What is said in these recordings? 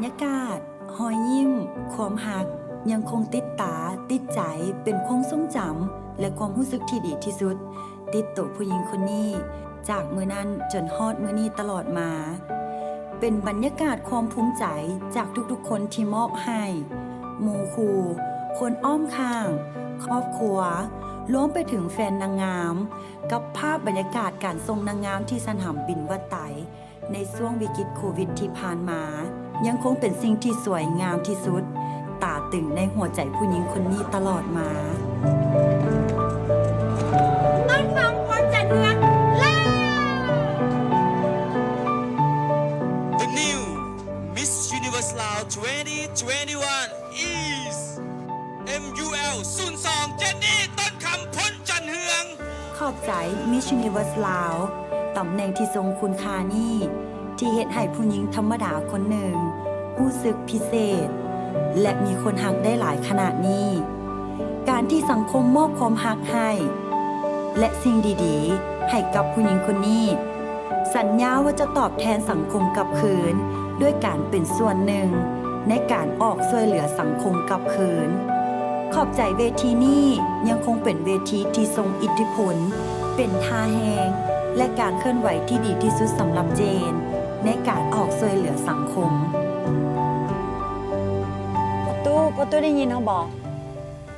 ຍາກາດ, ຮອຍຍິ້ມ, ຄວາມຮັກ ຍັງຄົງຕິດຕາ, ຕິດໃຈ, ເປັນຄວາມຊົງຈຳ ແລະ ຄວາມຮູ້ສຶກທີ່ດີທີ່ສຸດ ຕິດໂຕຜູ້ຍິງຄົນນີ້ ຈາກມື້ນັ້ນຈົນຮອດມື້ນີ້ຕະຫຼອດມາ. ເປັນບັນຍາກາດຄວາມພູມໃຈຈາກທຸກໆຄົນທີ່ມອບໃຫ້, ໝູ່ຄູ່, ຄົນອ້ອມຂ້າງ, ຄອບຄົວ, ລວມໄປເຖິງແຟນນາງງາມ, ກັບພາບບັນຍາກາດການສົ່ງນາງງາມທີ່ສະໜາມບິນວັດໄຕ ໃນຊ່ວງວິກິດໂຄວິດທີ່ຜ່ານມາ ຍັງຄົງເປັນສິ່ງທີ່ສວຍງາມທີ່ສຸດ, ຕາຕຶງໃນຫົວໃຈຜູ້ຍິງຄົນນີ້ຕະຫຼອດມາ. ຕົ້ນຄຳ ພົນຈັນເຮືອງ The new Miss Universe Lao twenty twenty-one is M U L ສູນສອງ ເຈນນີ ຕົ້ນຄຳ ພົນຈັນເຮືອງ. ຂອບໃຈ Miss Universe Lao ຕຳແໜ່ງທີ່ຊົງຄຸນຄ່ານີ້ ທີ່ເຮັດໃຫ້ຜູ້ຍິງທຳມະດາຄົນໜຶ່ງຮູ້ສຶກພິເສດ ແລະ ມີຄົນຮັກໄດ້ຫຼາຍຂະໜາດນີ້. ການທີ່ສັງຄົມມອບຄວາມຮັກໃຫ້ ແລະ ສິ່ງດີໆໃຫ້ກັບຜູ້ຍິງຄົນນີ້ ສັນຍາວ່າຈະຕອບແທນສັງຄົມກັບຄືນ ດ້ວຍການເປັນສ່ວນໜຶ່ງໃນການອອກຊ່ວຍເຫຼືອສັງຄົມກັບຄືນ. ຂອບໃຈເວທີນີ້ຍັງຄົງເປັນເວທີທີ່ຊົງອິດທິພົນ, ເປັນທ່າແຮງ ແລະ ການເຄື່ອນໄຫວທີ່ດີທີ່ສຸດສຳລັບເຈນໃນການອອກຊ່ວຍເຫຼືອສັງຄົມ. ປະຕູ ປະຕູ ໄດ້ຍິນເຮົາບໍ່?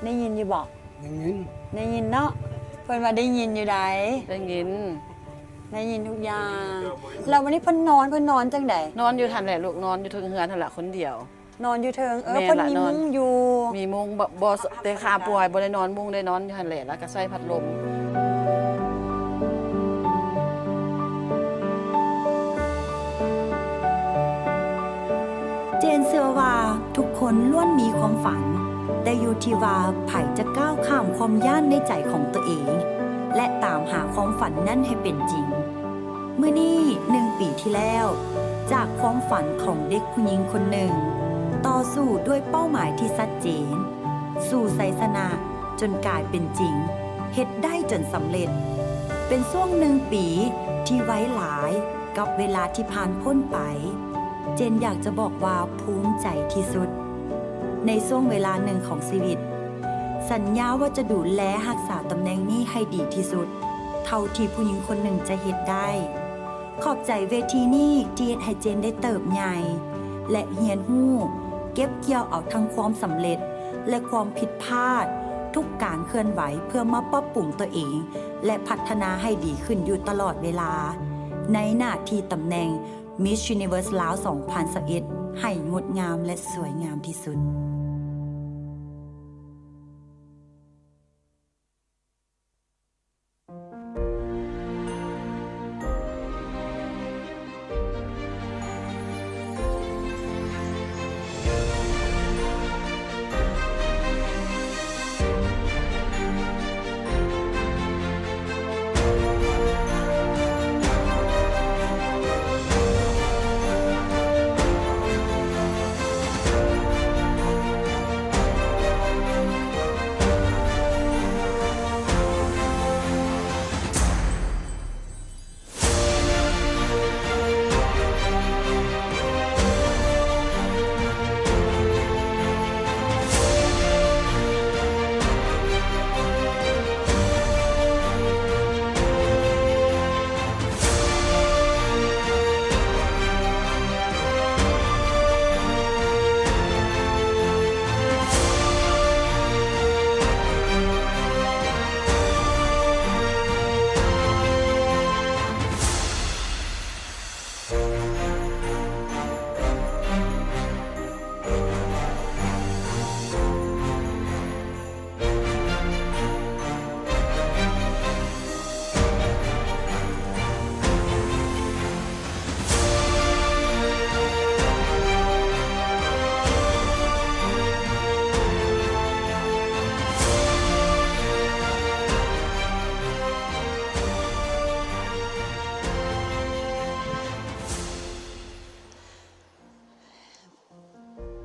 ໄດ້ຍິນຢູ່ບໍ່? ໄດ້ຍິນ ໄດ້ຍິນເນາະ. ເພິ່ນວ່າໄດ້ຍິນຢູ່ໃດ໋. ໄດ້ຍິນ ໄດ້ຍິນທຸກຢ່າງ. ແລ້ວວັນນີ້ເພິ່ນນອນ ເພິ່ນນອນຈັ່ງໃດ? ນອນຢູ່ຫັ້ນແຫຼະລູກ ນອນຢູ່ເທິງເຮືອນຫັ້ນລະຄົນດຽວ. ນອນຢູ່ເທິງ ເອີ ແມ່ນລະ ເພິ່ນມີມຸ້ງຢູ່ ມີມຸ້ງ ບໍ່ ບໍ່ ແຕ່ຂ້າປ່ວຍບໍ່ໄດ້ນອນມຸ້ງ ໄດ້ນອນຢູ່ຫັ້ນແຫຼະ ແລ້ວກໍໃຊ້ພັດລົມ. ເຈນເຊື່ອວ່າທຸກຄົນລ້ວນມີຄວາມຝັນ, ແຕ່ຢູ່ທີ່ວ່າໃຜຈະກ້າວຂ້າມຄວາມຢ້ານໃນໃຈຂອງຕົວເອງ ແລະ ຕາມຫາຄວາມຝັນນັ້ນໃຫ້ເປັນຈິງ. ມື້ນີ້ໜຶ່ງປີທີ່ແລ້ວ, ຈາກຄວາມຝັນຂອງເດັກຜູ້ຍິງຄົນໜຶ່ງ, ຕໍ່ສູ້ດ້ວຍເປົ້າໝາຍທີ່ຊັດເຈນ, ສູ່ໄຊຊະນະຈົນກາຍເປັນຈິງ, ເຮັດໄດ້ຈົນສຳເລັດ. ເປັນຊ່ວງໜຶ່ງປີທີ່ໄວຫຼາຍ ກັບເວລາທີ່ຜ່ານພົ້ນໄປ, ເຈນຢາກຈະບອກວ່າພູມໃຈທີ່ສຸດ. ໃນຊ່ວງເວລາໜຶ່ງຂອງຊີວິດ, ສັນຍາວ່າຈະດູແລຮັກສາຕຳແໜ່ງນີ້ໃຫ້ດີທີ່ສຸດ ເທົ່າທີ່ຜູ້ຍິງຄົນໜຶ່ງຈະເຮັດໄດ້. ຂອບໃຈເວທີນີ້ທີ່ເຮັດໃຫ້ເຈນໄດ້ເຕີບໃຫຍ່ ແລະ ຮຽນຮູ້, ເກັບກ່ຽວເອົາທັງຄວາມສຳເລັດ ແລະ ຄວາມຜິດພາດ ທຸກການເຄື່ອນໄຫວເພື່ອມາປັບປຸງຕົວເອງ ແລະ ພັດທະນາໃຫ້ດີຂຶ້ນຢູ່ຕະຫຼອດເວລາ ໃນໜ້າທີ່ຕຳແໜ່ງ Miss Universe ລາວ ສອງພັນຊາວເອັດ ໃຫ້ງົດງາມ ແລະ ສວຍງາມທີ່ສຸດ.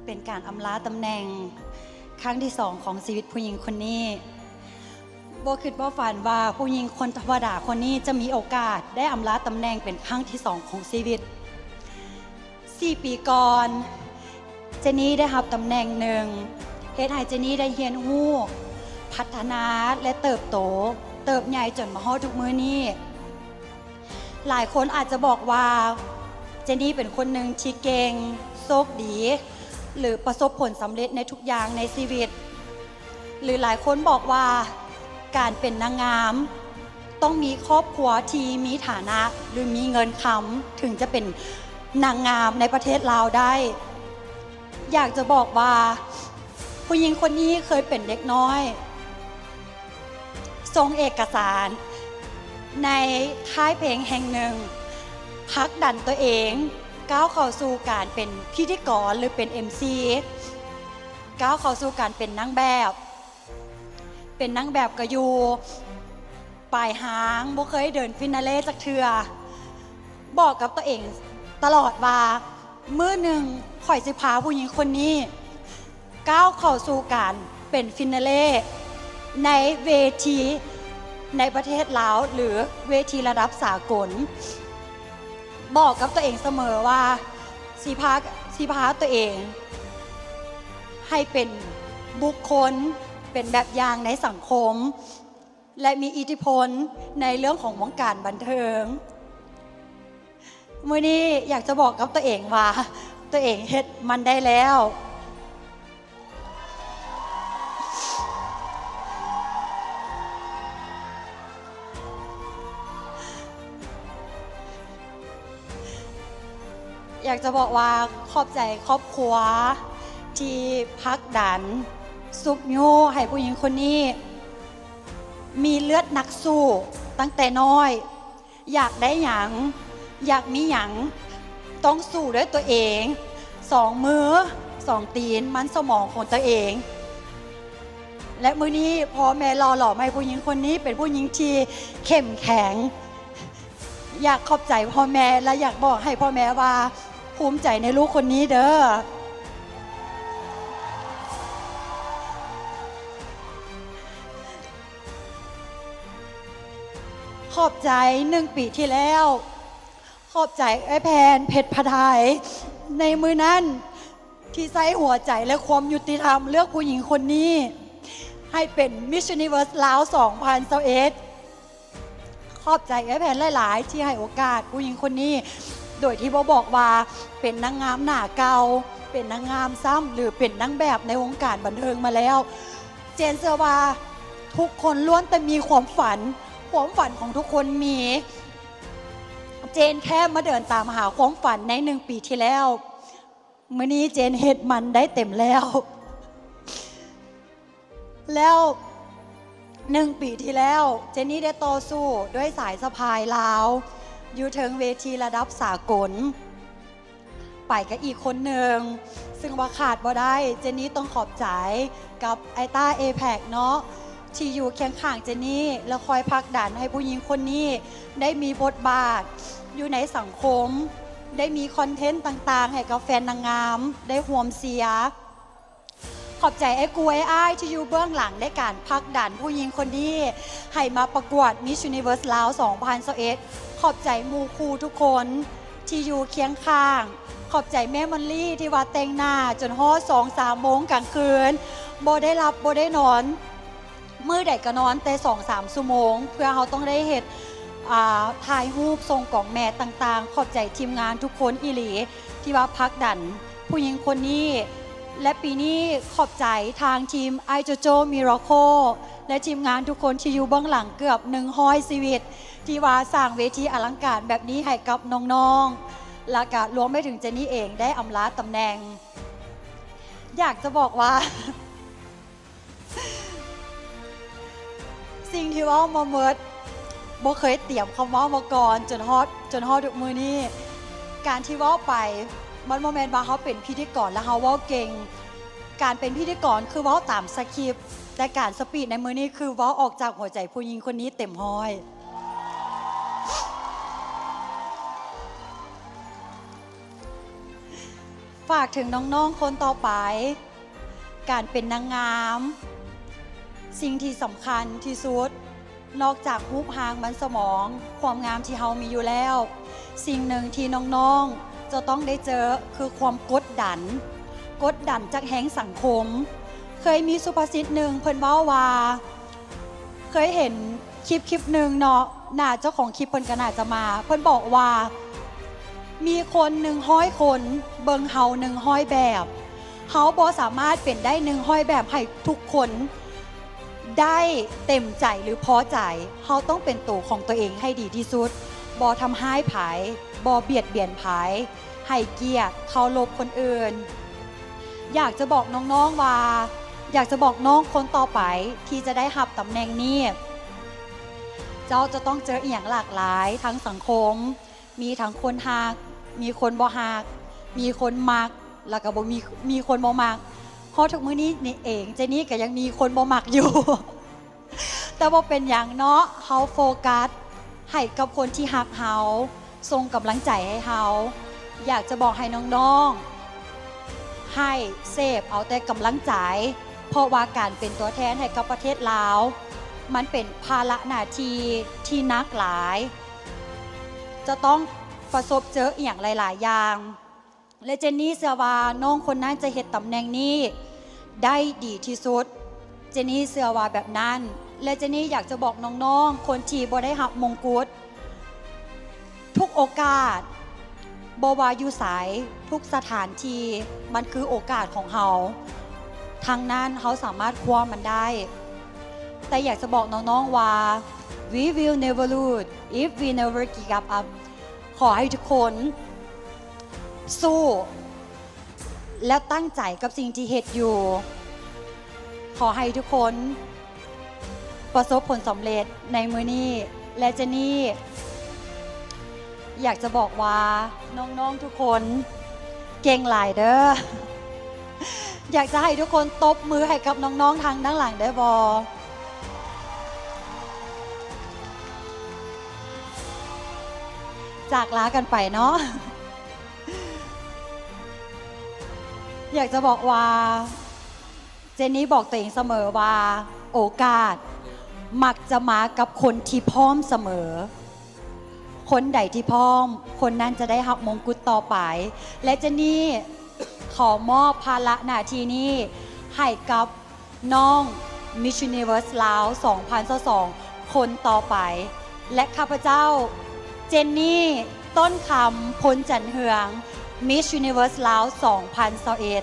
ເປັນການອຳລາຕຳແໜ່ງຄັ້ງທີສອງຂອງຊີວິດຜູ້ຍິງຄົນນີ້. ບໍ່ຄິດບໍ່ຝັນວ່າຜູ້ຍິງຄົນທຳມະດາຄົນນີ້ຈະມີໂອກາດໄດ້ອຳລາຕຳແໜ່ງເປັນຄັ້ງທີສອງຂອງຊີວິດ. ສີ່ປີກ່ອນ, ເຈນນີ້ໄດ້ຮັບຕຳແໜ່ງໜຶ່ງ ເຮັດໃຫ້ເຈນນີ້ໄດ້ຮຽນຮູ້, ພັດທະນາ ແລະ ເຕີບໂຕ, ເຕີບໃຫຍ່ຈົນມາຮອດທຸກມື້ນີ້. ຫຼາຍຄົນອາດຈະບອກວ່າ ເຈນນີ້ເປັນຄົນໜຶ່ງທີ່ເກັ່ງ, ໂຊກດີ ຫຼື ປະສົບຜົນສຳເລັດໃນທຸກຢ່າງໃນຊີວິດ. ຫຼື ຫຼາຍຄົນບອກວ່າ ການເປັນນາງງາມຕ້ອງມີຄອບຄົວທີ່ມີຖານະ ຫຼື ມີເງິນຄຳ ເຖິງຈະເປັນນາງງາມໃນປະເທດລາວໄດ້. ຢາກຈະບອກວ່າ ຜູ້ຍິງຄົນນີ້ເຄີຍເປັນເດັກນ້ອຍ ສົ່ງເອກະສານໃນຄ້າຍເພງແຫ່ງໜຶ່ງ, ຜັກດັນຕົວເອງກ້າວເຂົ້າສູ່ການເປັນພິທີກອນ ຫຼື ເປັນເອັມຊີ, ກ້າວເຂົ້າສູ່ການເປັນນາງແບບ. ເປັນນາງແບບກໍຢູ່ປາຍທາງ, ບໍ່ເຄີຍເດີນຟິນາເລຈັກເທື່ອ. ບອກກັບຕົວເອງຕະຫຼອດວ່າ ມື້ໜຶ່ງຂ້ອຍຊິພາຜູ້ຍິງຄົນນີ້ ກ້າວເຂົ້າສູ່ການເປັນຟິນາເລໃນເວທີໃນປະເທດລາວ ຫຼື ເວທີລະດັບສາກົນ. ບອກກັບຕົວເອງສະເໝີວ່າ ຊິພາ, ຊິພາຕົວເອງໃຫ້ເປັນບຸກຄົນ, ເປັນແບບຢ່າງໃນສັງຄົມ ແລະ ມີອິດທິພົນໃນເລື່ອງຂອງວົງການບັນເທີງ. ມື້ນີ້ຢາກຈະບອກກັບຕົວເອງວ່າ ຕົວເອງເຮັດມັນໄດ້ແລ້ວ. ຢາກຈະບອກວ່າຂອບໃຈຄອບຄົວທີ່ຜັກດັນ, ຊຸກຍູ້ໃຫ້ຜູ້ຍິງຄົນນີ້ມີເລືອດນັກສູ້ຕັ້ງແຕ່ນ້ອຍ. ຢາກໄດ້ຫຍັງ, ຢາກມີຫຍັງ, ຕ້ອງສູ້ດ້ວຍຕົວເອງ, ສອງມື, ສອງຕີນ, ມັນສະໝອງຂອງຕົວເອງ. ແລະ ມື້ນີ້ພໍ່ແມ່ຫຼໍ່ຫຼອມໃຫ້ຜູ້ຍິງຄົນນີ້ເປັນຜູ້ຍິງທີ່ເຂັ້ມແຂງ. ຢາກຂອບໃຈພໍ່ແມ່ ແລະ ຢາກບອກໃຫ້ພໍ່ແມ່ວ່າ ພູມໃຈໃນລູກຄົນນີ້ເດີ້. ຂອບໃຈໜຶ່ງປີທີ່ແລ້ວ, ຂອບໃຈເອື້ອຍແພນ ເພັດພະໄທ ໃນມື້ນັ້ນທີ່ໃຊ້ຫົວໃຈ ແລະ ຄວາມຍຸຕິທຳເລືອກຜູ້ຍິງຄົນນີ້ໃຫ້ເປັນ Miss Universe ລາວ ສອງພັນຊາວເອັດ. ຂອບໃຈເອື້ອຍແພນຫຼາຍໆ ທີ່ໃຫ້ໂອກາດຜູ້ຍິງຄົນນີ້ ໂດຍທີ່ບໍ່ບອກວ່າເປັນນາງງາມໜ້າເກົ່າ, ເປັນນາງງາມຊ້ຳ ຫຼື ເປັນນາງແບບໃນວົງການບັນເທີງມາແລ້ວ. ເຈນເຊື່ອວ່າທຸກຄົນລ້ວນແຕ່ມີຄວາມຝັນ, ຄວາມຝັນຂອງທຸກຄົນມີ. ເຈນແຄ່ມາເດີນຕາມຫາຄວາມຝັນໃນໜຶ່ງປີທີ່ແລ້ວ. ມື້ນີ້ເຈນເຮັດມັນໄດ້ເຕັມແລ້ວ. ແລ້ວໜຶ່ງປີທີ່ແລ້ວ ເຈນນີ້ໄດ້ຕໍ່ສູ້ດ້ວຍສາຍສະພາຍລາວ ຢູ່ເທິງເວທີລະດັບສາກົນ ໄປກັບອີກຄົນໜຶ່ງ ຊຶ່ງວ່າຂາດບໍ່ໄດ້. ເຈນນີ້ຕ້ອງຂອບໃຈກັບໄອຕ້າ ເອເພັກ ເນາະ ທີ່ຢູ່ຄຽງຂ້າງເຈນນີ້ ແລະ ຄອຍຜັກດັນໃຫ້ຜູ້ຍິງຄົນນີ້ໄດ້ມີບົດບາດຢູ່ໃນສັງຄົມ, ໄດ້ມີຄອນເທັນຕ່າງໆ ໃຫ້ກັບແຟນນາງງາມໄດ້ຮ່ວມເຊຍ. ຂອບໃຈອ້າຍກູອ້າຍໆ ທີ່ຢູ່ເບື້ອງຫຼັງໃນການຜັກດັນຜູ້ຍິງຄົນນີ້ໃຫ້ມາປະກວດ Miss Universe ລາວ ສອງພັນຊາວເອັດ. ຂອບໃຈໝູ່ຄູ່ທຸກຄົນທີ່ຢູ່ຄຽງຂ້າງ. ຂອບໃຈແມ່ມອນລີ ທີ່ວ່າແຕ່ງໜ້າຈົນຮອດສອງສາມໂມງກາງຄືນ, ບໍ່ໄດ້ຫຼັບບໍ່ໄດ້ນອນ. ມື້ໃດກໍນອນແຕ່ສອງສາມຊົ່ວໂມງ ເພື່ອເຮົາຕ້ອງໄດ້ເຮັດ ອ່າ ຖ່າຍຮູບສົ່ງກອງແມ່ຕ່າງໆ. ຂອບໃຈທີມງານທຸກຄົນອີ່ຫຼີ ທີ່ວ່າຜັກດັນຜູ້ຍິງຄົນນີ້ ແລະ ປີນີ້ຂອບໃຈທາງທີມ Ijojo Miracle ແລະ ທີມງານທຸກຄົນທີ່ຢູ່ເບື້ອງຫຼັງເກືອບໜຶ່ງຮ້ອຍຊີວິດ ທີ່ວ່າສ້າງເວທີອະລັງການແບບນີ້ໃຫ້ກັບນ້ອງໆ ແລ້ວກະລວມໄປເຖິງເຈນນີ້ເອງໄດ້ອຳລາຕຳແໜ່ງ. ຢາກຈະບອກວ່າ ສິ່ງທີ່ເວົ້າມາໝົດ ບໍ່ເຄີຍຕຽມຄຳເວົ້າມາກ່ອນ ຈົນຮອດ ຈົນຮອດທຸກມື້ນີ້. ການທີ່ເວົ້າໄປ ມັນບໍ່ແມ່ນວ່າເຮົາເປັນພິທີກອນແລ້ວເຮົາເວົ້າເກັ່ງ. ການເປັນພິທີກອນຄືເວົ້າຕາມສະຄຣິບ, ແຕ່ການສະປີດໃນມື້ນີ້ຄືເວົ້າອອກຈາກຫົວໃຈຜູ້ຍິງຄົນນີ້ເຕັມຮ້ອຍ. ຝາກເຖິງນ້ອງໆຄົນຕໍ່ໄປ, ການເປັນນາງງາມ, ສິ່ງທີ່ສຳຄັນທີ່ສຸດ ນອກຈາກຮູບຮ່າງມັນສະໝອງ, ຄວາມງາມທີ່ເຮົາມີຢູ່ແລ້ວ, ສິ່ງໜຶ່ງທີ່ນ້ອງໆຈະຕ້ອງໄດ້ເຈີຄືຄວາມກົດດັນ, ກົດດັນຈາກແຮງສັງຄົມ. ເຄີຍມີສຸພາສິດໜຶ່ງເພິ່ນເວົ້າວ່າ ເຄີຍເຫັນຄລິບຄລິບໜຶ່ງເນາະ, ໜ້າເຈົ້າຂອງຄລິບເພິ່ນກໍໜ້າຈະມາ, ເພິ່ນບອກວ່າ ມີຄົນໜຶ່ງຮ້ອຍຄົນເບິ່ງເຮົາໜຶ່ງຮ້ອຍແບບ, ເຮົາບໍ່ສາມາດເປັນໄດ້ໜຶ່ງຮ້ອຍແບບໃຫ້ທຸກຄົນໄດ້ເຕັມໃຈ ຫຼື ພໍໃຈ. ເຮົາຕ້ອງເປັນໂຕຂອງຕົວເອງໃຫ້ດີທີ່ສຸດ, ບໍ່ທຳຮ້າຍໃຜ, ບໍ່ບຽດບຽນໃຜ, ໃຫ້ກຽດເຄົາລົບຄົນອື່ນ. ຢາກຈະບອກນ້ອງໆວ່າ ຢາກຈະບອກນ້ອງຄົນຕໍ່ໄປທີ່ຈະໄດ້ຮັບຕຳແໜ່ງນີ້, ເຈົ້າຈະຕ້ອງເຈີອີ່ຫຍັງຫຼາກຫຼາຍທາງສັງຄົມ, ມີທັງຄົນຮັກ, ມີຄົນບໍ່ຮັກ, ມີຄົນມັກ, ແລ້ວກໍບໍ່ມີ, ມີຄົນບໍ່ມັກ. ຮອດທຸກມື້ນີ້ນີ້ເອງ, ເຈນນີ້ກໍຍັງມີຄົນບໍ່ມັກຢູ່. ແຕ່ບໍ່ເປັນຫຍັງເນາະ, ເຮົາໂຟກັສໃຫ້ກັບຄົນທີ່ຮັກເຮົາ, ສົ່ງກຳລັງໃຈໃຫ້ເຮົາ. ຢາກຈະບອກໃຫ້ນ້ອງໆ ໃຫ້ເສບເອົາແຕ່ກຳລັງໃຈ, ເພາະວ່າການເປັນຕົວແທນໃຫ້ກັບປະເທດລາວ ມັນເປັນພາລະໜ້າທີ່ທີ່ໜັກຫຼາຍ, ຈະຕ້ອງປະສົບເຈີອີ່ຫຍັງຫຼາຍໆຢ່າງ. ແລະ ເຈນນີ້ເຊື່ອວ່ານ້ອງຄົນນັ້ນຈະເຮັດຕຳແໜ່ງນີ້ໄດ້ດີທີ່ສຸດ. ເຈນນີ້ເຊື່ອວ່າແບບນັ້ນ. ແລະ ເຈນນີ້ຢາກຈະບອກນ້ອງໆ ຄົນທີ່ບໍ່ໄດ້ຮັບມົງກຸດ, ທຸກໂອກາດ, ບໍ່ວ່າຢູ່ໃສ, ທຸກສະຖານທີ່, ມັນຄືໂອກາດຂອງເຮົາ. ທັງນັ້ນ, ເຮົາສາມາດຄວ້າມັນໄດ້. ແຕ່ຢາກຈະບອກນ້ອງໆວ່າ We will never lose if we never give up. ຂໍໃຫ້ທຸກຄົນ ສູ້ ແລະ ຕັ້ງໃຈກັບສິ່ງທີ່ເຮັດຢູ່. ຂໍໃຫ້ທຸກຄົນປະສົບຜົນສຳເລັດໃນມື້ນີ້ ແລະ ເຈນນີ້ຢາກຈະບອກວ່ານ້ອງໆທຸກຄົນເກັ່ງຫຼາຍເດີ້. ຢາກຈະໃຫ້ທຸກຄົນຕົບມືໃຫ້ກັບນ້ອງໆທາງດ້ານຫຼັງໄດ້ບໍ່? ຈາກລາກັນໄປເນາະ. ຢາກຈະບອກວ່າ ເຈນນີ້ບອກຕົວເອງສະເໝີວ່າ ໂອກາດມັກຈະມາກັບຄົນທີ່ພ້ອມສະເໝີ. ຄົນໃດທີ່ພ້ອມ, ຄົນນັ້ນຈະໄດ້ຮັບມົງກຸດຕໍ່ໄປ. ແລະ ເຈນນີ້ຂໍມອບພາລະໜ້າທີ່ນີ້ໃຫ້ກັບ ນ້ອງ Miss Universe ລາວ ສອງພັນຊາວສອງ ຄົນຕໍ່ໄປ ແລະ ຂ້າພະເຈົ້າ ເຈນນີ່ ຕົ້ນຄຳ ພົນຈັນເຮືອງ Miss Universe ລາວ ສອງພັນຊາວເອັດ